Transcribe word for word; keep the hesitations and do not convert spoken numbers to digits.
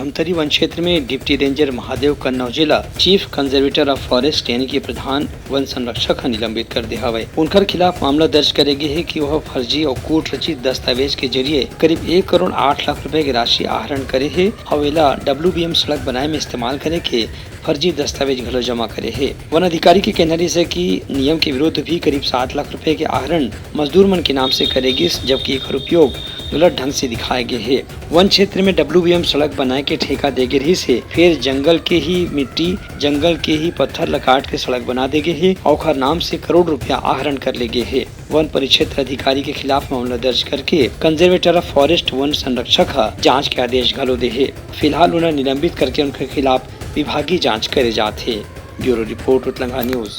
धमतरी वन क्षेत्र में deputy ranger Mahadev Kannauje ला चीफ कंजर्वेटर ऑफ फॉरेस्ट यानी कि प्रधान वन संरक्षक ह निलंबित कर दे हवय। उनकर खिलाफ मामला दर्ज करे गे हे कि वह फर्जी और कूट रचित दस्तावेज के जरिए करीब एक करोड़ आठ लाख रुपए के राशि आहरण करे हे और एला डब्ल्यूबीएम सड़क बनाए में इस्तेमाल करे के फर्जी दस्तावेज घलो जमा करे हे। वन अधिकारी के कहना रिहिस हे कि नियम के विरुद्ध भी करीब सात लाख रुपए के आहरण मजदूर मन के नाम से करे गिस, जबकि एकर उपयोग गलत ढंग से दिखाए गे हे। वन क्षेत्र में डब्ल्यूबीएम सड़क बनाए के ठेका दे गे रिहिस हे, फेर जंगल के ही मिट्टी, जंगल के ही पत्थर ल काट के सड़क बना दे गे हे और ओखर नाम से करोड़ रुपया आहरण कर ले गे हे। वन परिक्षेत्र अधिकारी के खिलाफ मामला दर्ज करके कंजर्वेटर ऑफ फॉरेस्ट वन संरक्षक ह जांच के आदेश घलो दे हे। फिलहाल उन्हें निलंबित करके उनके खिलाफ विभागीय जांच करे जात हे। Bureau report, Utlanga news.